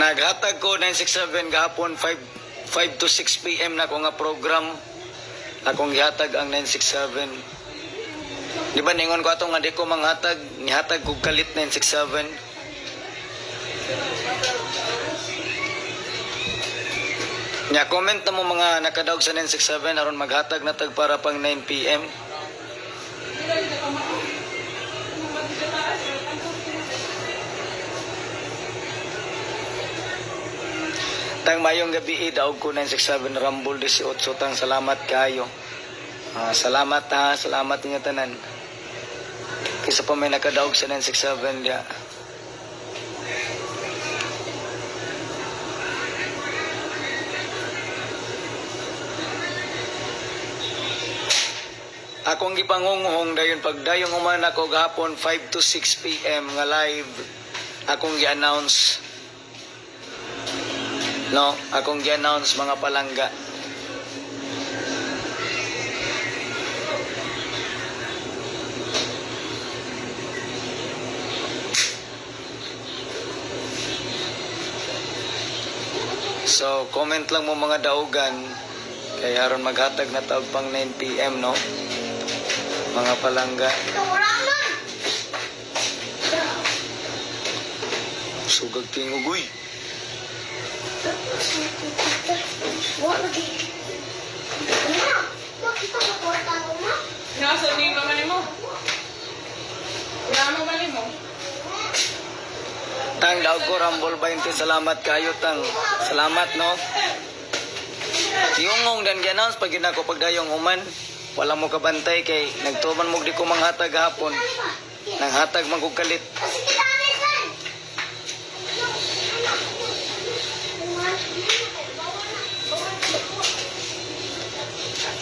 Naghatag ko 967 gahapon 5 to 6 p.m. na ako nga program. Akong gihatag ang 967. Di ba ningon ko ato nga di ko manghatag, nihatag kog kalit 967. Nya comment na mo mga nakadaog sa 967 aron maghatag na tag para pang 9 p.m. Tang mayong gabi eh, daog ko 967 Rumble 18 tang salamat kayo. Ah, salamat ha, salamat ninyo tanan. Kaysa pa may nakadaog sa 967 dia. Akong gipangunghong dayon pagdayong human ako gahapon 5 to 6 p.m. nga live akong gi-announce, no, akong gi-announce, mga palangga. So comment lang mo mga daugan kay aron maghatag na taog pang 9 p.m., no, mga palangga. Sugag tingog uy. Wa lagi. Ma, bakit ka kwarta ko, ma? Nasa ni mama nimo? Wala mo ba nimo? Tang, daog ko Rumble 20, salamat kayo tang. Salamat, no. Yung dan gi-announce pag gina ko pagdayong human, wala mo kabantay kay nagtuman mo di ko manghatag hapon. Nanghatag man kog kalit. Kasi kita san.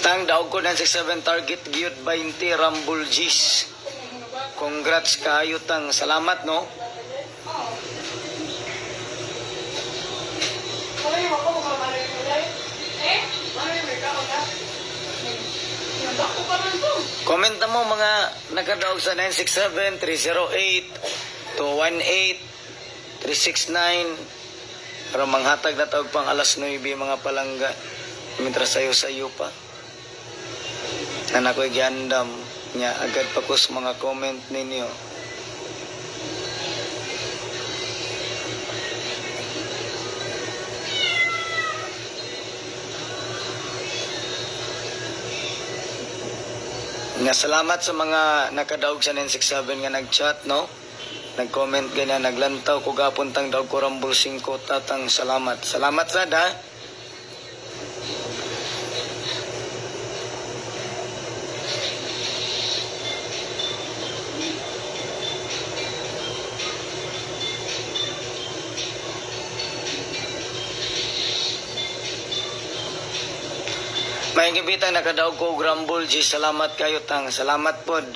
Tang, daog ko 967 target gyud 20 Rumble G's. Congrats kayo tang. Salamat, no. Wala yung ako makamanoy mo dahil. Eh? Ano yung may ka? Nabako pa man to. Comment na mo mga nakadaog sa 967 308 218 369 para manghatag na tawag pang alas 9, mga palangga, mientras sayo sayo pa na ako'y giandam niya agad pa ko sa mga comment ninyo. Nga salamat sa mga nakadaog sa 967 nga nag-chat, no? Nag-comment ganyan, naglantaw ko gapon tang daog ko Rumble 5 tatang, salamat. Salamat sad ha. May gabitang nakadaog ko og Rumble G, salamat kayo tang. Salamat pod.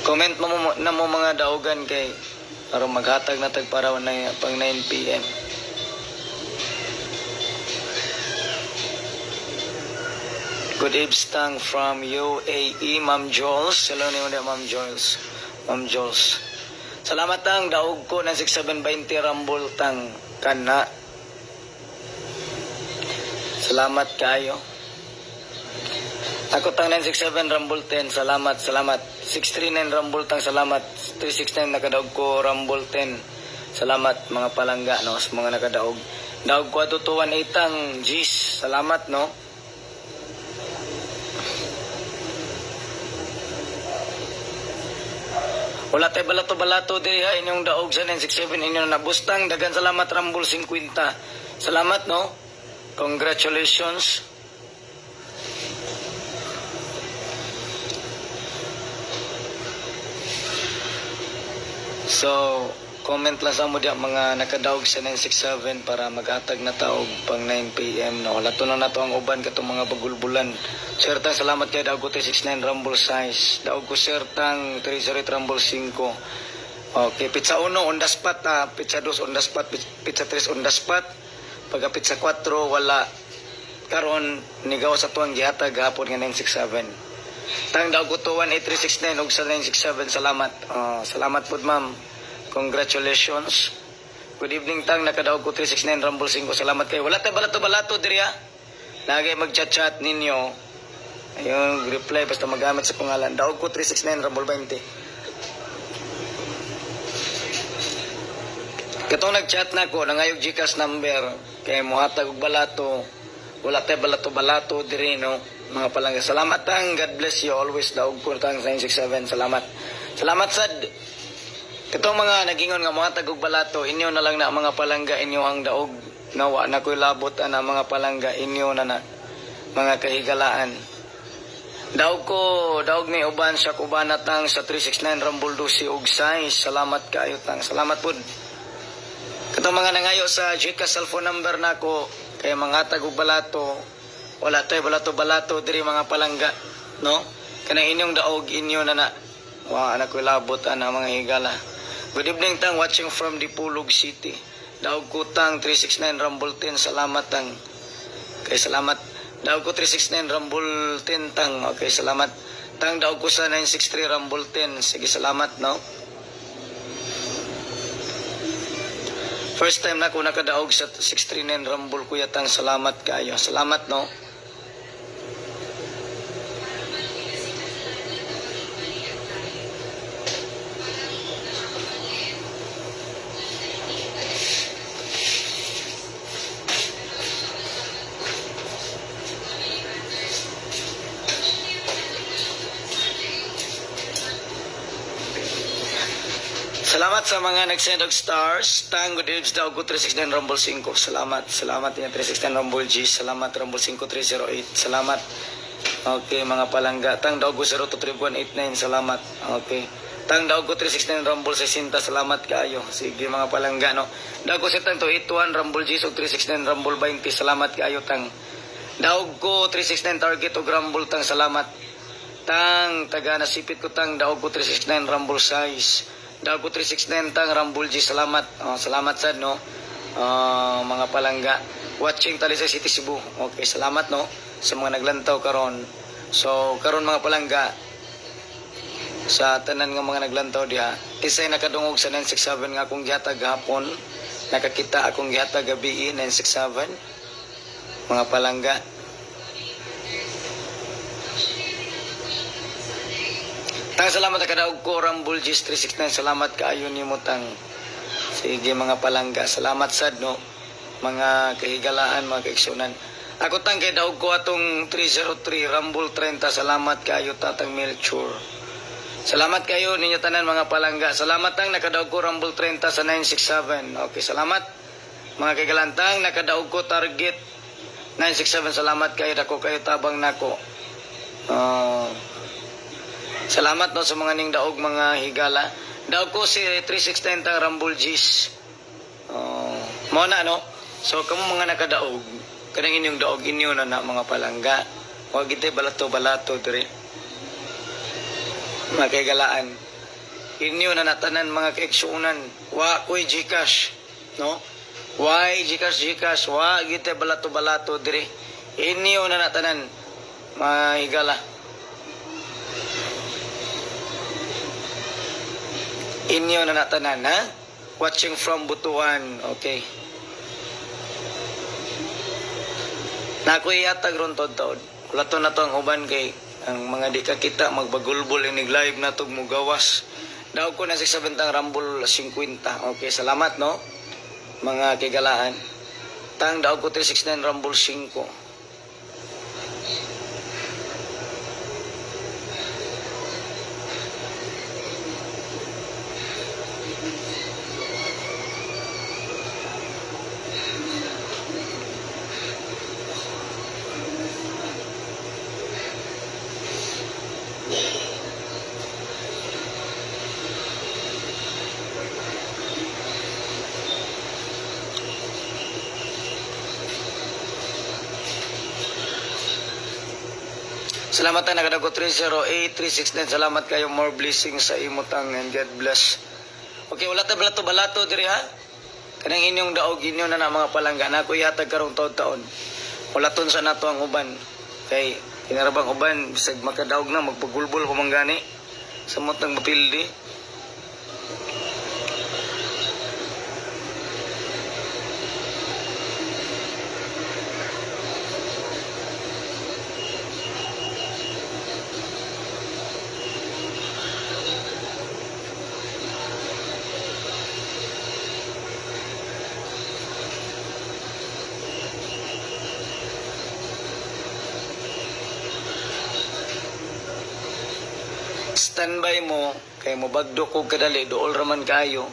Comment mo, na mo mga daugan kay aron maghatag na tag para na pang 9 p.m. Good evening tang from UAE, Ma'am Jules. Hello niyo na, Ma'am Jules. Ma'am Jules. Salamat tang, daog ko ng 6720 Rumble tang kana. Salamat kayo. Ako tang 967 Rumble 10, salamat, salamat. 639 Rumble tang, salamat. 369 nakadaog ko Rumble 10. Salamat mga palangga, no, sa mga nakadaog. Daog ko ato 218 tang G's, salamat, no. Wala tay balato-balato diri ha inyong daog sa 967 inyong nabustang. Dagan salamat Rumble 50. Salamat, no. Congratulations. So, comment lang sa mo diya mga nakadaog sa 967 para maghatag na taog pang 9 p.m. No, wala to na nato ang uban katong mga bagulbulan. Sir tang, salamat kay daog ko 369 Rumble size. Daog ko sir tang 308 Rumble 5. Okay, pizza 1 on the spot, ah, pizza 2 on the spot, pizza 3 on the spot. Pagka pizza 4 wala karon nigaw sa tuang gihatag gahapon nga 967. Tang daw ko 18369 ug sa 967, salamat. Oh, salamat pud, ma'am. Congratulations. Good evening, tang, nakadaog ko 369 Rumble 5. Salamat kayo. Wala tay balato-balato diri ha. Lagi mag-chat-chat ninyo. Ayun, reply basta magamit sa pangalan. Daog ko 369 Rumble 20. Katong nag-chat na ko, nangayog GCash number, kay muhatag og balato, wala tay balato-balato diri, no, mga palangga. Salamat tang, God bless you always, daog ko tang 967, salamat. Salamat sad. Katong mga nagingon nga muhatag og balato, inyo na lang na mga palangga, inyo ang daog. Nawa na ko'y labot ana mga palangga, inyo na na mga kahigalaan. Daog ko, daog ni uban sa kubana tang sa 369 Rumble 12 og size. Salamat kaayo tang. Salamat pud. Katong mga nangayo sa GCash cellphone number nako kay mga og balato, wala tay balato-balato diri mga palangga, no? Kanang inyong daog inyo na na. Wa ana ko'y labot ana mga higala. Good evening tang, watching from Dipolog City. Daog ko tang 369 Rumble 10, salamat tang. Okay, salamat. Daog ko 369 Rumble 10 tang. Okay, salamat. Tang, daog ko sa 963 Rumble 10. Sige, salamat, no? First time na ako nakadaog sa 639 Rumble, kuya tang, salamat kayo. Salamat, no? Salamat sa mga nag-send og stars. Tang, good evening daw ko 369 Rumble 5. Salamat. Salamat yung 369 Rumble G. Salamat Rumble 5308. Salamat. Okay, mga palangga. Tang daw ko 023189. Salamat. Okay. Tang daw ko 369 Rumble 60. Salamat kaayo. Sige mga palangga, no. Daw ko sa tang 281 Rumble G ug 369 Rumble 20. Salamat kaayo tang. Daog ko 369 target og Rumble tang, salamat. Tang, taga nasipit ko tang, daog ko 369 Rumble size. Daog ko 369 tang Rumble G, salamat. Oh, salamat sad, no. Ah, mga palangga. Watching Talisay City, Cebu. Okay, salamat no sa mga naglantaw karon. So, karon mga palangga, sa tanan nga mga naglantaw diha, isay nakadungog sa 967 nga akong gihatag gahapon, nakakita akong gihatag gabi 967 mga palangga. Tang, salamat kadaog ko Rumble G's 369. Salamat kaayo nimo tang. Sige mga palangga, salamat sad no mga kahigalaan, mga kaiksunan. Ako tang kay daog ko atong 303 Rumble 30. Salamat kaayo Tatang Melchor. Salamat kayo ninyo tanan mga palangga. Salamat tang, nakadaog ko Rumble 30 sa 967. Okay, salamat. Mga kagalantang, nakadaog ko target 967. Salamat kayo, dako kayo tabang nako. Ah, salamat no sa mga ning daog mga higala. Daog ko si 369 tang Rumble G's. Oh, mo na no. So kamo mga nakadaog, kanang inyong daog inyo na na mga palangga. Wa gitay balato-balato diri. Mga kaigalaan. Inyo na natanan mga kaiksuunan. Wa ko'y GCash, no? Why GCash GCash wa gitay balato-balato diri. Inyo na natanan mga higala. Inyo na natanan, ha? Watching from Butuan. Okay. Na ako ihatag ron taod taod. Kulato na to ang uban kay ang mga di kakita magbagulbol inig live na tog mugawas. Daw ko na sa bentang Rumble 50. Okay, salamat no. Mga kigalaan. Tang, daw ko 369 Rumble 5. Salamat tang, nakadaog ko 308 369. Salamat kayo, more blessings sa imo tang and God bless. Okay, wala ta balato balato diri ha. Kanang inyong daog inyo na na mga palangga na ako ihatag karong taon-taon. Wala ton sa nato ang uban. Kay Kinarabang uban bisag makadaog na magpagulbol pa man gani. Samot nang mapildi. Standby mo kay mo bagdo ko kadali, dool raman kayo.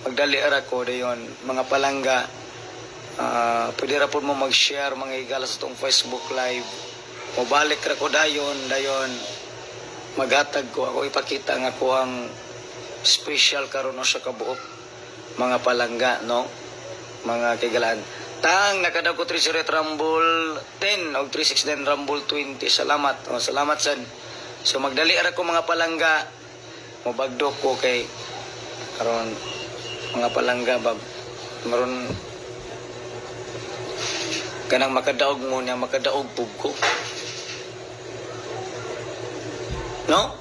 Magdali ra ko dayon, mga palangga. Pwede ra pud mo mag-share, mga higala, sa tong Facebook Live. Mobalik ra ko dayon, dayon maghatag ko, ako ipakita nga ako ang special karon sa kabuok, mga palangga, no, mga kaigalaan. Tang nakadaog ko 30 Rumble 10 og 369 Rumble 20. Salamat. Oh, salamat sad. So magdali ra ko, mga palangga, mobagdo ko kay karon, mga palangga bab maron kanang makadaog mo niya, makadaog pug ko, no?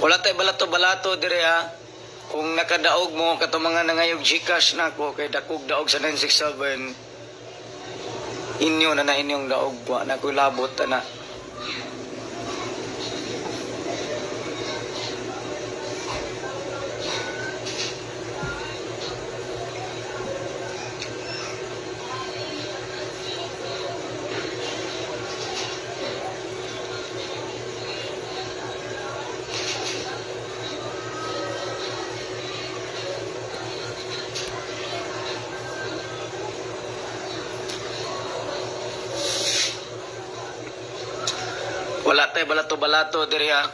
Wala tay balato-balato dire ha. Kung nakadaog mo kato mga nangayog GCash nako kay dakog daog sa 967, inyo na na inyong daog, wa na ko'y labot ana. Wala tay balato-balato diri ha.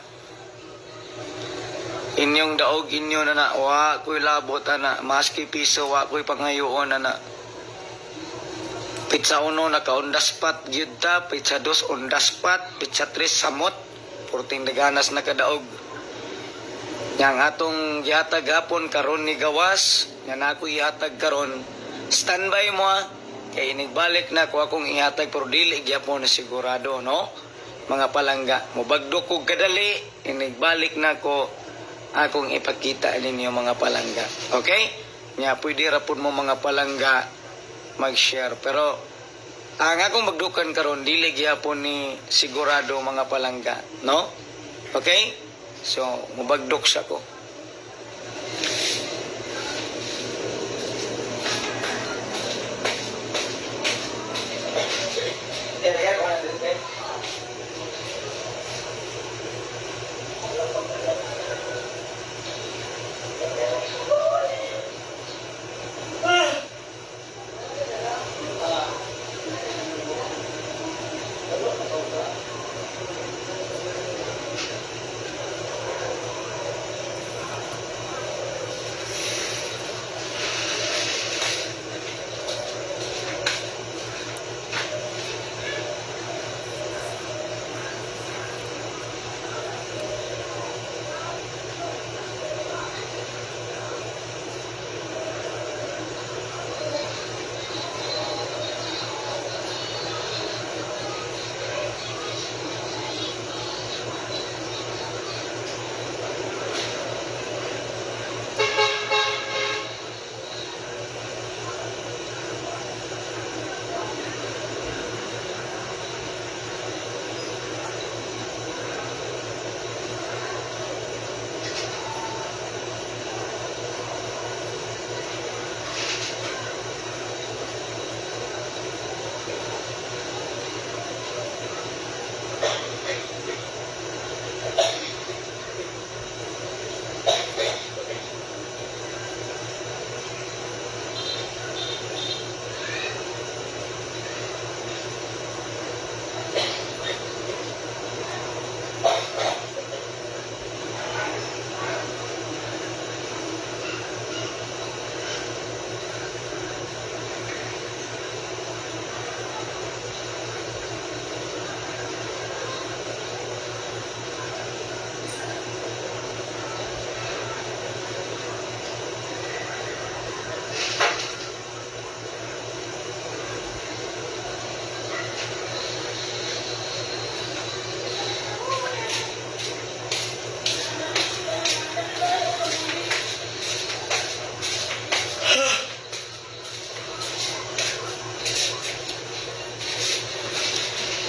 Inyong daog inyo na na, wa ko'y labot ana, maski piso wa ko'y pangayoon ana. Petsa 1 naka on the spot gyud ta, petsa 2 on the spot, petsa 3 samot. Purting daganas nakadaog. Yang atong gihatag hapon karon ni gawas, nga nako ihatag karon. Standby mo ha. Kay inigbalik na ko akong ihatag pero dili gyapon na sigurado, no? Mga palangga, mobagdo ko kadali, inigbalik na ko akong ipakita ninyo, mga palangga. Okay? Nya pwede ra pud mo, mga palangga, mag-share. Pero ang akong magdukan karon dili gyapon ni sigurado, mga palangga, no? Okay? So, mubagdok sa ko.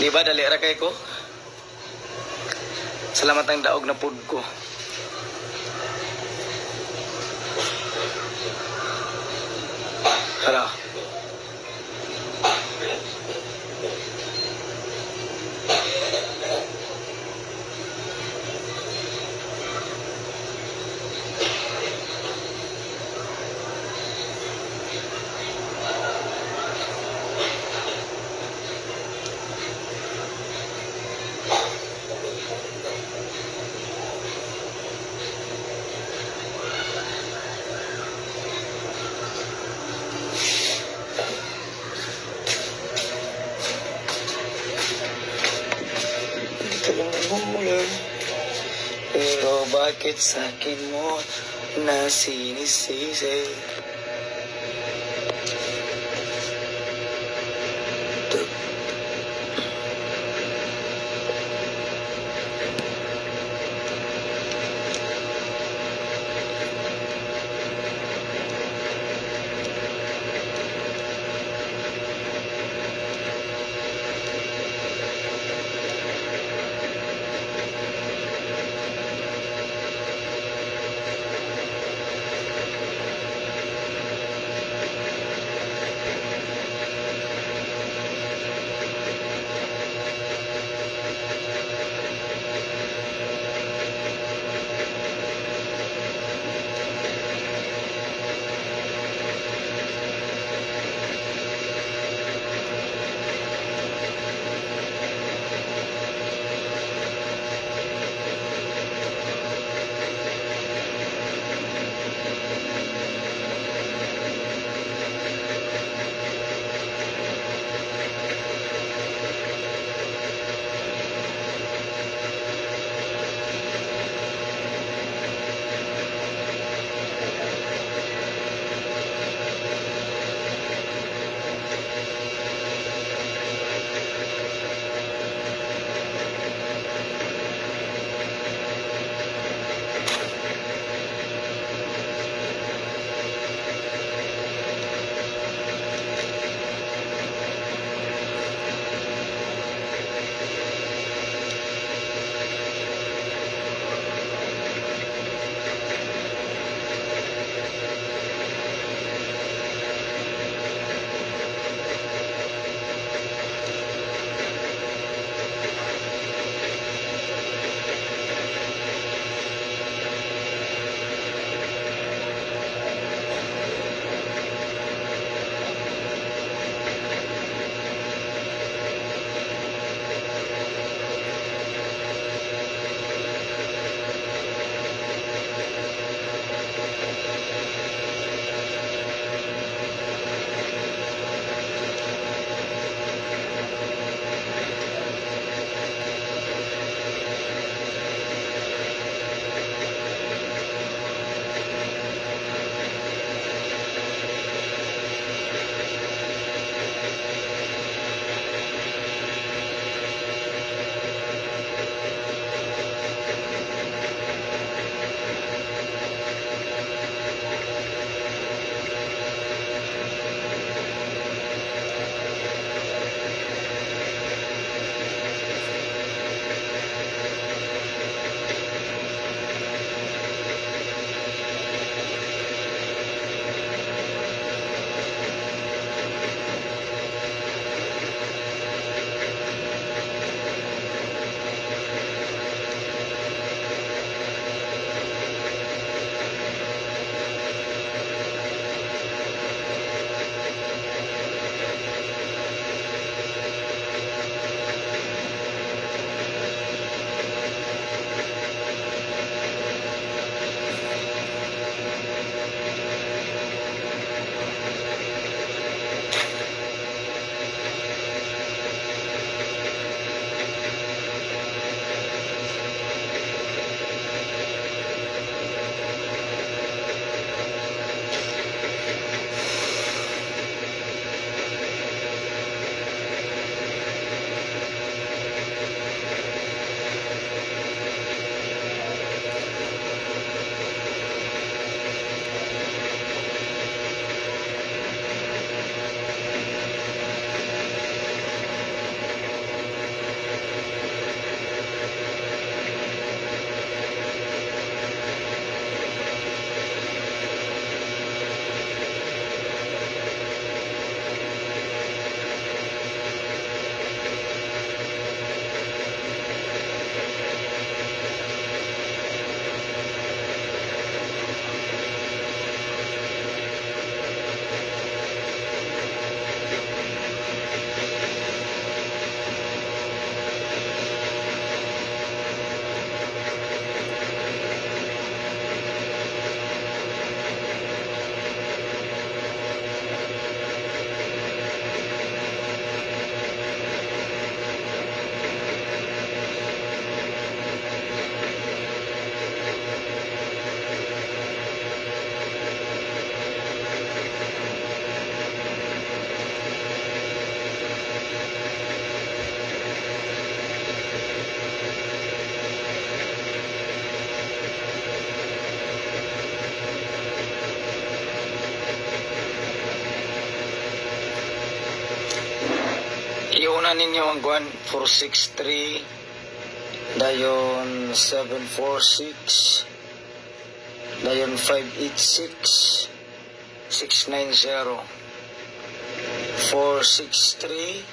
Di ba, dali ra kay ko? Salamat ang daog na pud ko. Tara. Hindi ka lang nagmumula. Pero bakit sa akin mo na sinisisi? Iuna ninyo ang kuan 463, dayon 746, dayon 586, 690. 463,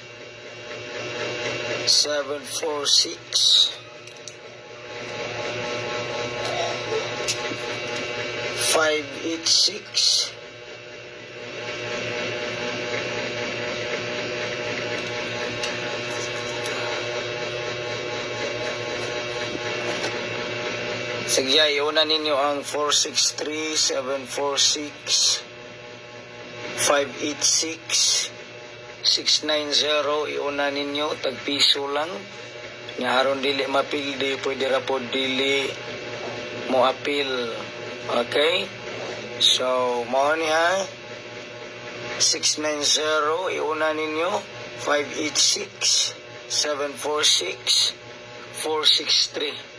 746, 586. Sige, iuna ninyo ang 463, 746, 586, 690. Iuna ninyo, tag piso lang. Nga aron dili mapildi, pwede ra po dili mo apil. Okay? So, mao ni ha. 690, iuna ninyo. 586, 746, 463.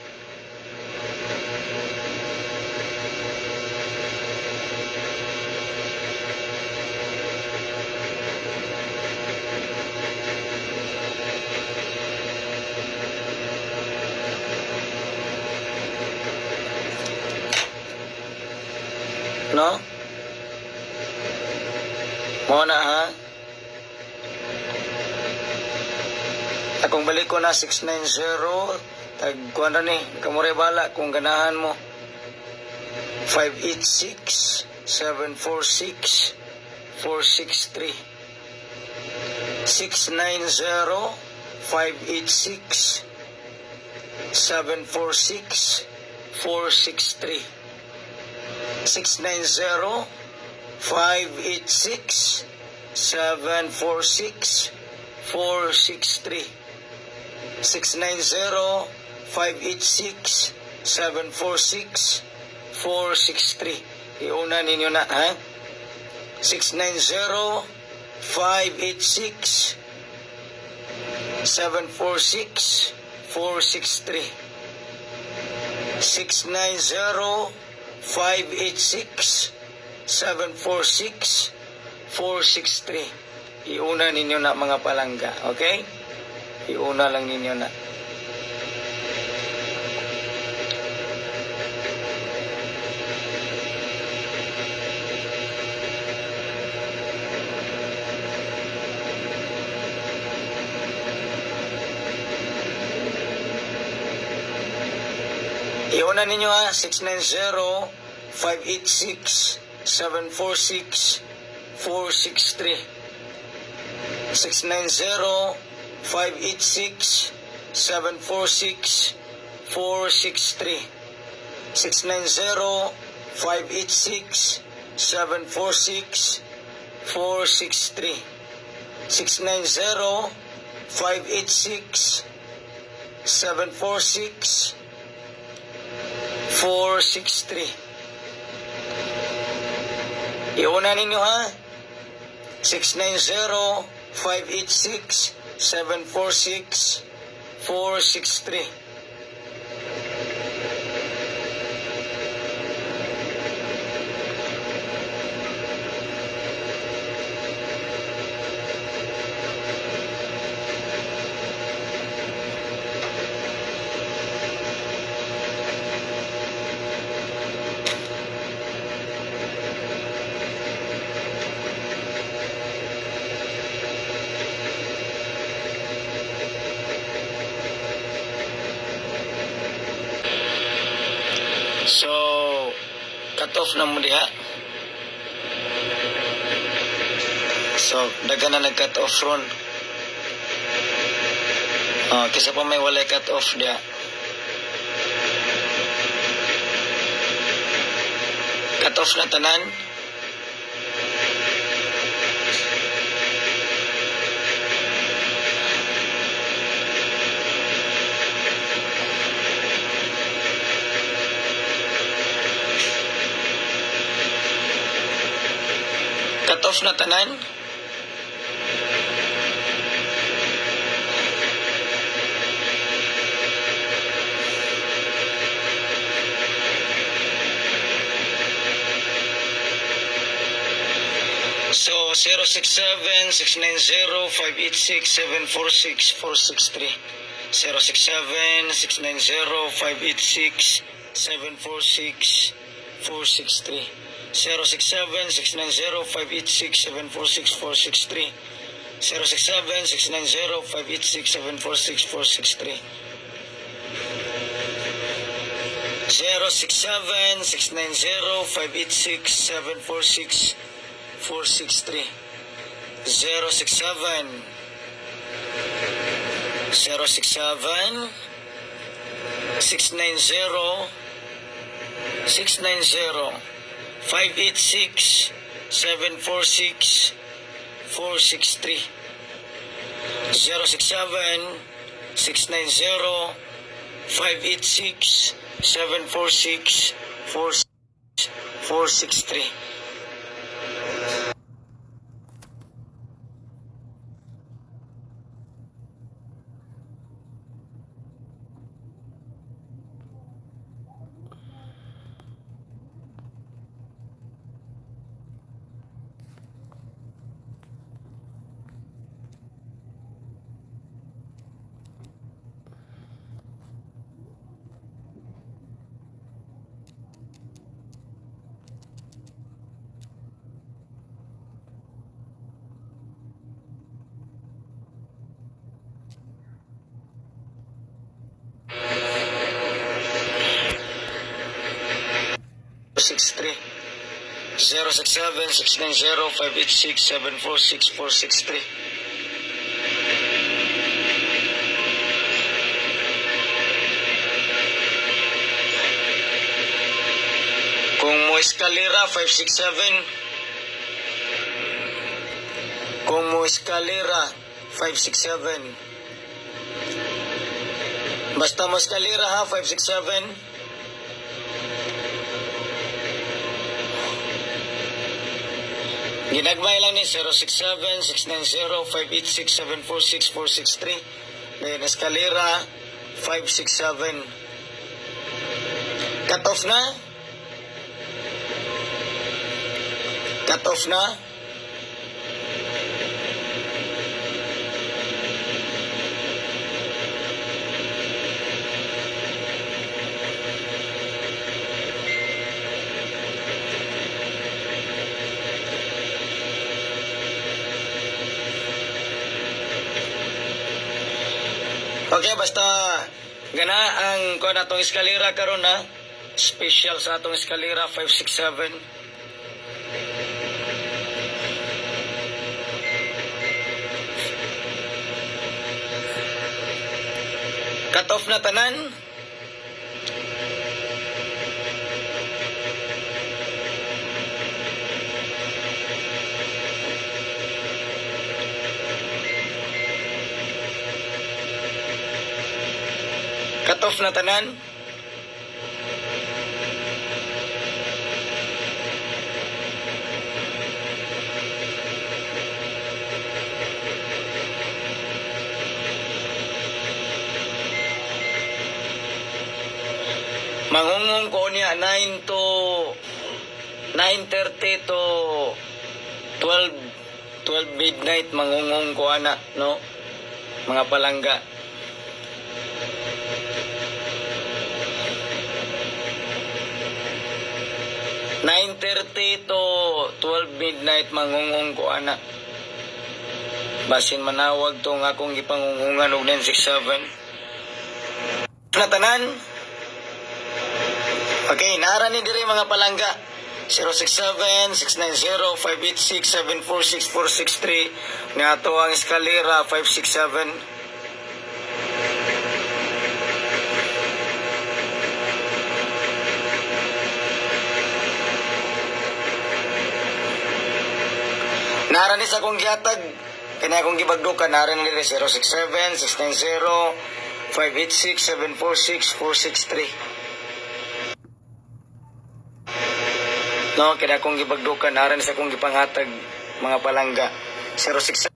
No? Mao na ha. Akong balik ko na 690, tag kuan ra ni, kamure bala kung ganahan mo. 586, 746, 463. 690, 586, 746, 463. 690, 586, 746, 463. 690, 586, 746, 463. Iuna ninyo na, ha? 690, 586, 746, 463. 690, 586, 746, 463. Iuna ninyo na, mga palangga, okay? Iuna lang ninyo na. Iuna ninyo ha, 690, 586, 746, 463. 690, 586, 746, 463. 690, 586, 746, 463. 690, 586, 746, 463. Iuna ninyo ha. 690, 586, 746, 463. So, cut off na mo diha. So, daghan na nag-cut off ron. Oh, kisa pa may walay cut off diha. Cut off na tanan. Cut off na tanan. So, 067-690-586-746-463. 067-690-586-746-463. 067-690-586-746-463. 067-690-586-746-463. 067-690-586-746-463. 067 067 690 690 586 746 463. 067 690 586 746 463. 63. 067 690 586 746 463. Kung mo eskalera, 567. Kung mo eskalera, 567. Basta mo eskalera ha, 567. Ginagmay lang ni 067 690 586 746 463. Then eskalera, 567. Cut off na? Cut off na? Okay, basta gana ang kuan atong eskalera karon na. Special sa atong eskalera, 567. Cut off na tanan. Cut off na tanan. Manghunghong ko niya 9 to 9:30 to 12 midnight, manghunghong ko ana, no, mga palangga. 9:30 to 12 midnight manghunghong ko ana. Basin manawag tong akong gipanghunghungan og 967 na tanan. Okay, nara ni diri, mga palangga. 067 690 586 746 463 nga ato ang eskalera, 567. Nara ni sa akong gihatag kani akong gibagdukan, nara ni diri, 067 690 586 746 463. No, kaya akong gibagdukan, nara ni sa akong gipanghatag, mga palangga. 067.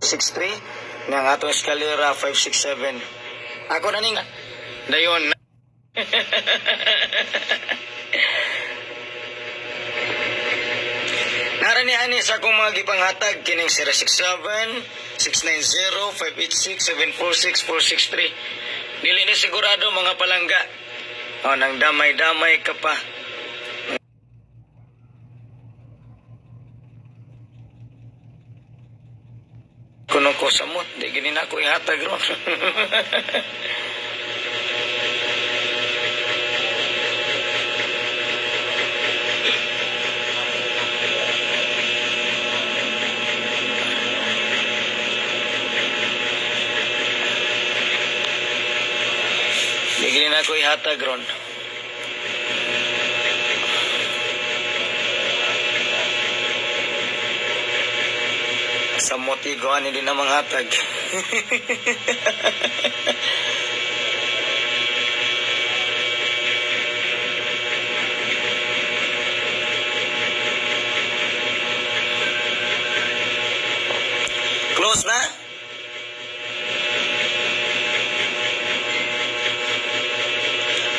63 nga ang atong eskalera 567. Ako na ning dayon. Nara ni ani sa akong mga gipanghatag kining 067 690 586 746 463. Dili ni sigurado, mga palangga. O, nang damay-damay ka pa. Kuno ko samot, di gini na ako ihatag ron. Di gini na ako ihatag ron. Samot iguan, hindi na manghatag. Close na?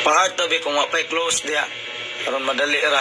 Pahat tabi kung wapay close diya. Karon madali ra.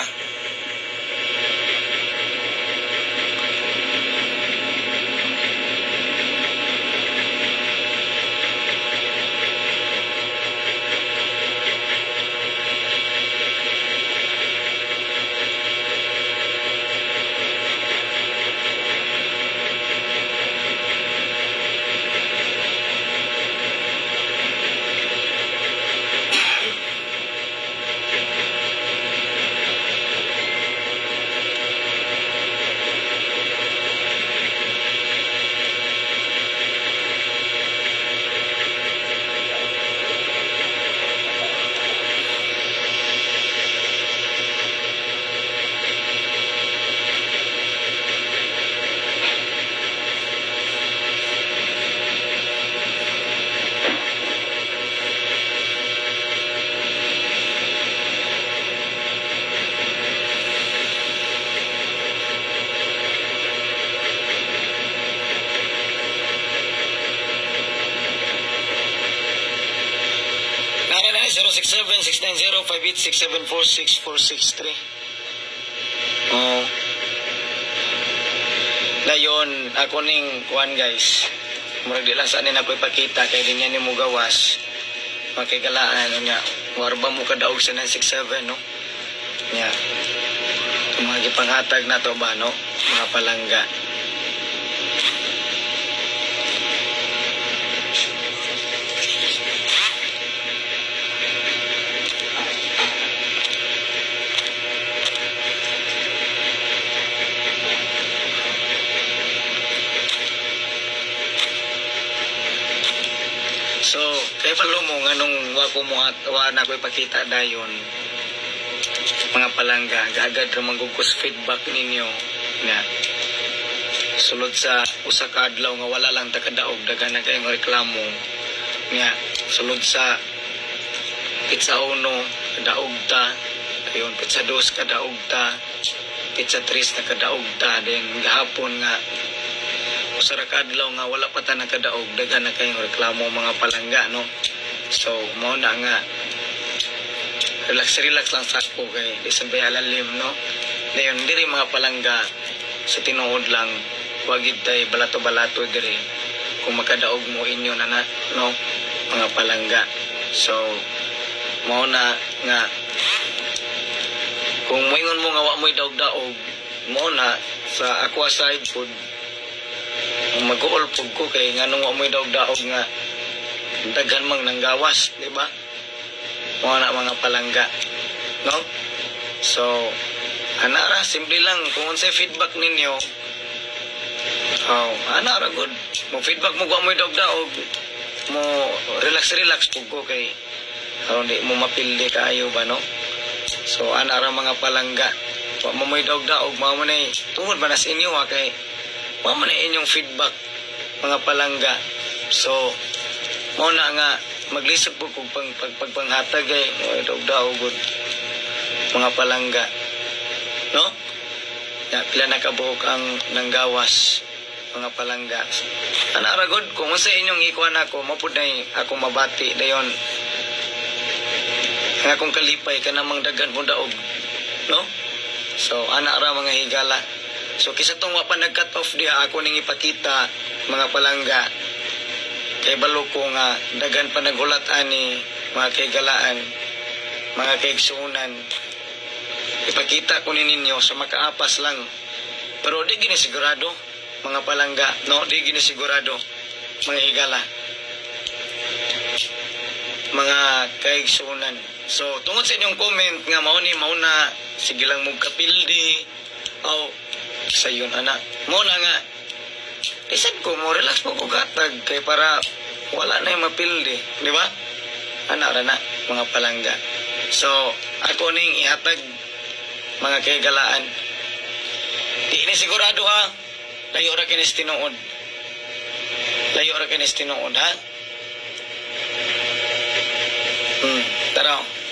Nara na 067-690-586-746-463. Oh. Dayon, ako ning kuan, guys. Murag di lang sa anin ako ipakita kay di niya ni mo gawas. Makigalaan niya. Warba mo kadaog sa 967, no? Nya. Mga gipanghatag na to ba, no? Mga palangga. So, kay palo mo nganong wa ko mo at wa na ko ipakita dayon, mga palangga, gagad ra man gud ko sa feedback ninyo nga sulod sa usa ka adlaw nga wala lang ta kadaog, daghan na kayong reklamo nga sulod sa petsa 1 kadaog ta, ayon petsa 2 kadaog ta, petsa 3 na kadaog ta, then gahapon nga usa ra ka adlaw nga wala pa ta nakadaog, daghan na kayong reklamo, mga palangga, no? So mao na nga relax relax lang sa ako kay di sa lalim, no? Dayon diri, mga palangga, sa tinuod lang, wag gid tay balato-balato diri. Kung makadaog mo, inyo na na, no, mga palangga? So mao na nga kung moingon mo nga wa mo'y daog-daog, mao na sa aqua side pud mag-uol pud ko kay nganong wa mo'y daog-daog nga daghan mang nanggawas, di ba? Mao na, mga palangga, no? So ana ra, simple lang. Kung unsay feedback ninyo, oh, ana ra gud. Mo feedback mo wa mo'y daog-daog, mo relax relax pud ko kay aron di mo mapildi kaayo ba, no? So ana ra, mga palangga. Wa mo mo'y daog-daog, mao man ay tungod ba na sa inyo ha, kay mao man ay inyong feedback, mga palangga. So mao na nga maglisod po kog pang pagpanghatag kay mo'y daog-daog gud, mga palangga, no? Ya, pila na kabuok ang nanggawas? mga palangga. Ana ra gud, kung unsa inyong ikuan ako, mao pud nay akong mabati dayon. Ang akong kalipay kanamang daghan pong daog. No? So, ana ra, mga higala. So, kisa tong wa pa nag-cut off diha, ako ning ipakita, mga palangga. Kay balo ko nga daghan pa naghulat ani, mga kaigalaan, mga kaigsuonan. Ipakita ko ni ninyo sa makaapas lang. Pero di gini sigurado, mga palangga, no? Di gini sigurado, mga higala, mga kaigsuonan. So, tungod sa inyong comment nga mao ni mao na, sige lang mong kapildi, aw, sayon ana. Mao na nga, isad ko mo, relax mo ko gatag, kay para wala na yung mapildi. Di ba? Ana ra na, mga palangga. So, ako ning ihatag, mga kaigalaan. Di ni sigurado ha. Layo ra kinis tinuod. Layo ra kinis tinuod ha. Tara.